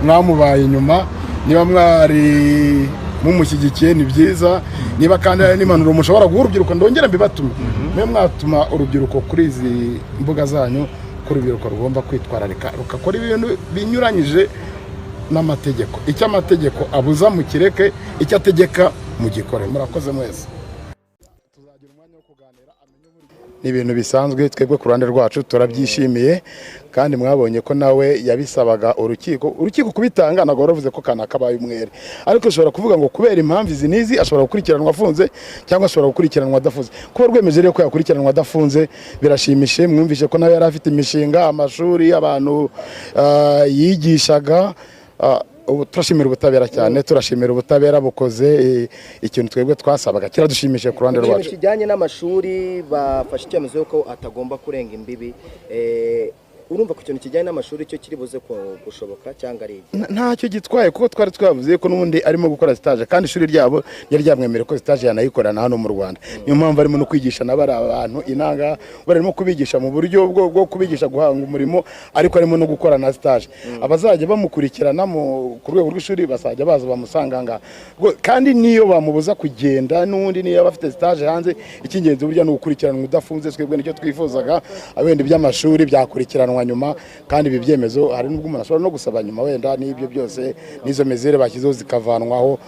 Mwamubaye inyuma, niba mwari mumushyigikiye ni byiza, niba kandi hari n'impanuro mushobora guha urubyiruko, ndongera mbibatume, mwe mwatuma urubyiruko kuri izi mbuga zanyu ko urubyiruko rugomba kwitwararika, rugakora ibintu binyuranyije n'amategeko. Icyo amategeko abuza mukireke, icyo ategeka mugikore. Murakoze mwese. Ni ibintu bisanzwe, twebwe ku ruhande rwacu turabyishimiye, kandi mwabonye ko nawe yabisabaga urukiko. Urukiko kubitanga ntabwo waravuze ko kanaka abaye umwere, ariko ushobora kuvuga ngo kubera impamvu izi n'izi ashobora gukurikiranwa afunze cyangwa ashobora gukurikiranwa adafunze. Kuba rwemeje rero ko yakurikiranwa adafunze birashimishije. Mwumvishe ko nawe yari afite imishinga, amashuri, abantu yigishaga. Ubu turashimira ubutabera cyane, turashimira ubutabera bukoze ikintu twebwe twasabaga, kiradushimishije ku ruhande Ikintu rwacu. kijyanye n'amashuri, bafashe icyemezo yuko atagomba kurenga imbibi. Urumva ku kintu kijyanye n'amashuri cyo kiri buze gushoboka cyangwa ari iki? Ntacyo gitwaye, kuko twari twavuze ko n'ubundi arimo gukora stage, kandi ishuri ryabo ryari ryamwemereye ko stage yanayikorana hano mu Rwanda. Niyo mpamvu arimo no kwigisha na bari abantu inanga, barimo kubigisha mu buryo bwo kubigisha guhanga umurimo, ariko arimo no gukora na stage. Abazajya bamukurikirana ku rwego rw'ishuri bazajya baza bamusanga ngaha. Kandi niyo bamubuza kugenda, n'ubundi niyo yaba afite stage hanze, icy'ingenzi burya ni ugukurikiranwa udafunze. Twebwe nicyo twifuzaga. Wenda iby'amashuri byakurikiranwa nyuma, kandi ibi byemezo hari n'ubwo umuntu ashobora no gusaba nyuma, wenda n'ibyo byose n'izo mesures bashyizeho zikavanwaho,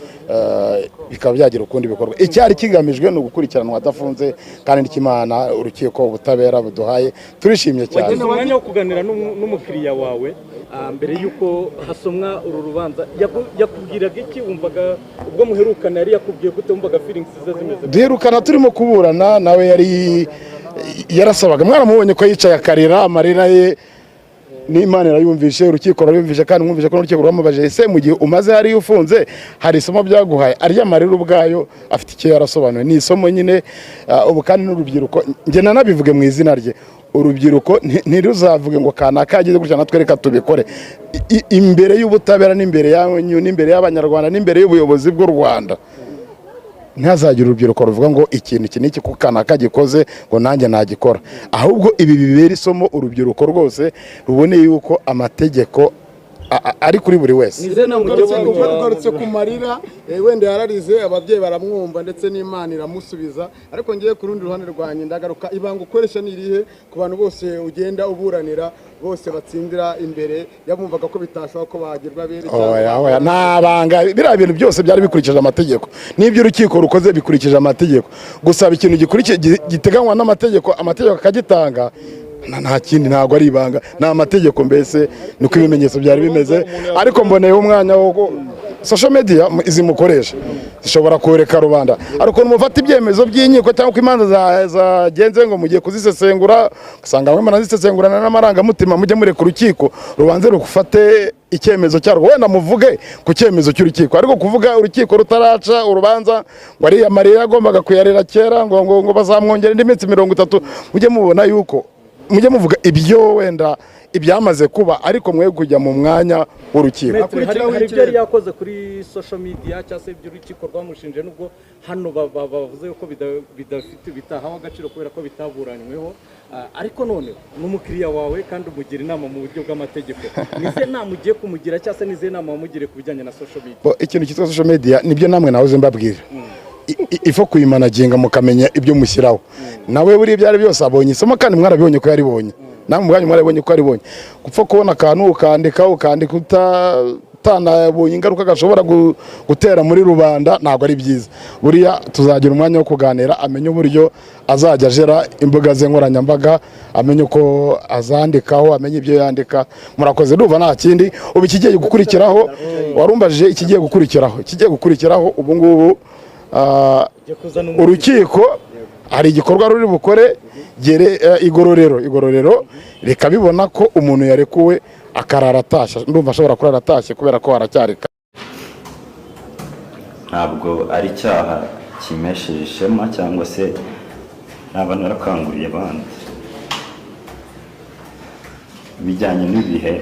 bikaba byagira ukundi bikorwa. Icyari kigamijwe ni ugukurikiranwa adafunze, kandi n'ikimana urukiko ubutabera buduhaye turishimye cyane. Wagize umwanya wo kuganira n'umukiriya wawe mbere y'uko hasomwa uru rubanza. Yakubwiraga iki? Wumvaga ubwo muherukana yari yakubwiye gute? Wumvaga feelings ze zimeze gute? Duherukana turimo kuburana nawe, yari yarasabaga, mwaramubonye ko yicaye akarira, amarira ye n'Imana irayumvishe, urukiko rurayumvishe, kandi mwumvishe ko n'urukiko rwamubajije: "Ese mu gihe umaze hariya ufunze hari isomo byaguhaye?" Arya marira ubwayo afite icyo yarasobanuye, ni isomo nyine. Ubu kandi n'urubyiruko, njye nanabivuge mu izina rye, urubyiruko ntiruzavuge ngo kanaka yagize gutya natwe reka tubikore. Imbere y'ubutabera n'imbere yanyu n'imbere y'Abanyarwanda n'imbere y'ubuyobozi bw'u Rwanda, ntihazagire urubyiruko ruvuga ngo ikintu iki n'iki kuko kanaka gikoze ngo nanjye nagikora. Ahubwo ibi bibera isomo urubyiruko rwose, rubone yuko amategeko ari kuri buri wese. Ni nama ugiye kumugira? Ugarutse ku marira, wenda yararize, ababyeyi baramwumva, ndetse n'Imana iramusubiza. Ariko ngiye ku rundi ruhande rwanjye ndagaruka: ibanga ukoresha ni irihe ku bantu bose ugenda uburanira, bose batsindira imbere yabumvaga ko bitashoboka ko bagirwa abere cyangwa Oya, oya, nta banga. Biriya bintu byose byari bikurikije amategeko, n'ibyo urukiko rukoze bikurikije amategeko. Gusaba ikintu giteganywa n'amategeko, amategeko akagitanga, nta kindi, ntabwo ari ibanga, ni amategeko. Mbese niko ibimenyetso byari bimeze. Ariko mboneyeho umwanya wo social media izi mukoresha zishobora koreka rubanda, ariko mufata ibyemezo by'inkiko cyangwa uko imanza zagenze ngo mugiye kuzisesengura, ugasanga bamwe baranazisesengurana n'amarangamutima. Mujye mureka urukiko rubanze rufate icyemezo cyarwo, wenda muvuge ku cyemezo cy'urukiko. Ariko kuvuga urukiko rutaraca urubanza ngo ariya marira yagombaga kuyarira kera, ngo bazamwongera indi minsi 30, mujye mubona yuko mujye muvuga ibyo wenda ibyamaze kuba, ariko mwe kujya mu mwanya w'urukiko. Maître, hari ibyo yari yakoze kuri social media cyangwa se ibyo urukiko rwamushinje, nubwo hano bavuze ko bidafite, bitahawe agaciro kubera ko bitaburanyweho. Ariko none ni umukiriya wawe kandi umugira inama mu buryo bw'amategeko. Ni izihe nama ugiye kumugira cyangwa se ni izihe nama wamugiriye ku bijyanye na social media? Bo, ikintu cyitwa social media nibyo namwe nahoze mbabwira. Ifo kuyimanaginga, mukamenya ibyo mushyiraho. Nawe buriya ibyo ari byose abonye isomo, kandi mwarabibonye ko yaribonye, namwe ubwanyu mwarabibonye ko yaribonye. Gupfa kubona akantu ukandika, ukandika utanabonye ingaruka gashobora gutera muri rubanda, ntabwo ari byiza. Buriya tuzagira umwanya wo kuganira, amenye uburyo azajya ajera imbuga ze nkoranyambaga, amenye uko azandikaho, amenye ibyo yandika. Murakoze, ndumva nta kindi. Ubu ikigiye gukurikiraho, warumbajije ikigiye gukurikiraho ubu ngubu, Ugiye kuzana umukiriya. Urukiko hari igikorwa ruri bukore, igororero rikabibona ko umuntu yarekuwe akarara atashye. Ndumva ashobora kurara atashye kubera ko haracyari kare. Ntabwo ari icyaha kimpesheje ishema cyangwa se naba narakanguriye abandi. Bijyanye n'ibihe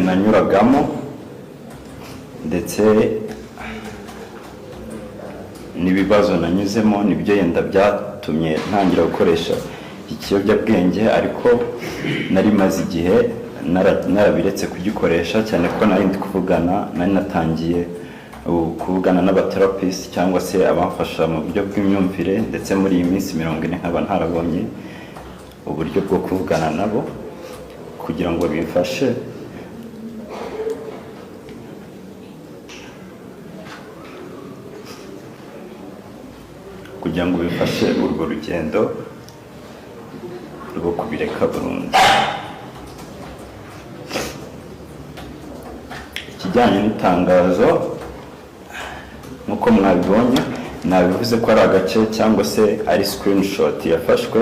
nanyuragamo ndetse n'ibihe. n'ibibazo nanyuzemo nibyo yenda byatumye ntangira gukoresha ikiyobyabwenge, ariko nari maze igihe narabiretse kugikoresha, cyane ko nari ndi kuvugana, nari natangiye kuvugana n'abatherapist cyangwa se abamfasha mu buryo bw'imyumvire, ndetse muri iyi minsi 40 nkaba ntarabonye uburyo bwo kuvugana nabo kugira ngo bimfashe. Kugira ngo bifashe urwo rugendo rwo kubireka burundu. Ikijyanye n'itangazo, nk'uko mwabibonye, nabivuze ko ari agace cyangwa se ari screenshot yafashwe,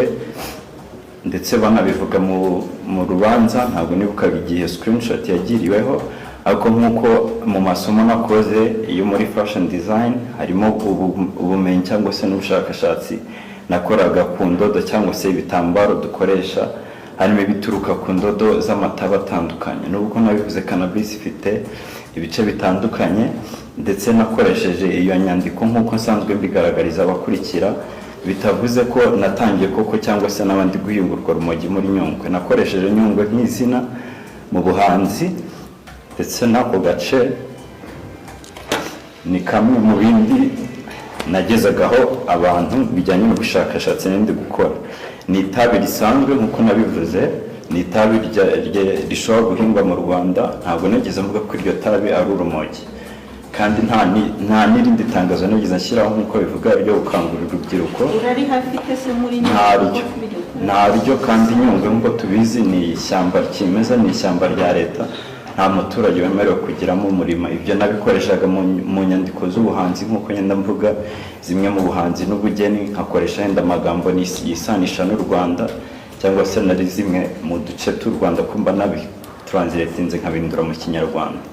ndetse banabivuga mu rubanza. Ntabwo nibukaga igihe screenshot yagiriweho, ariko nk'uko mu masomo nakoze iyo muri fashion design harimo ubumenyi cyangwa se n'ubushakashatsi nakoraga ku ndodo cyangwa se ibitambaro dukoresha, harimo ibituruka ku ndodo z'amataba atandukanye. Nubwo nabivuze, cannabis ifite ibice bitandukanye, ndetse nakoresheje iyo nyandiko nk'uko nsanzwe mbigaragariza abakurikira, bitavuze ko natangiye koko cyangwa se n'abandi guhinga urwo rumogi muri Nyungwe. Nakoresheje Nyungwe nk'izina mu buhanzi, ndetse n'ako gace ni kamwe mu bindi nagezagaho abantu bijyanye n'ubushakashatsi n'indi gukora. Ni itabi risanzwe nk'uko nabivuze, ni itabi rishobora guhingwa mu Rwanda. Ntabwo nigeze mvuga ko iryo tabi ari urumogi, kandi nta n'irindi tangazo nigeze nshyiraho nk'uko bivuga ryo gukangurira urubyiruko. Urari hafite se muri Ntaryo, ntaryo. Kandi Nyungwe nk'uko tubizi ni ishyamba kimeza, ni ishyamba rya leta, nta muturage wemerewe kugiramo umurima. Ibyo nabikoreshaga mu nyandiko z'ubuhanzi nk'uko ngenda mvuga zimwe mu buhanzi n'ubugeni, nkakoresha yenda amagambo yisanisha n'u Rwanda cyangwa se nari zimwe mu duce tw'u Rwanda, kumba nabi translatinze nkabindura mu Kinyarwanda.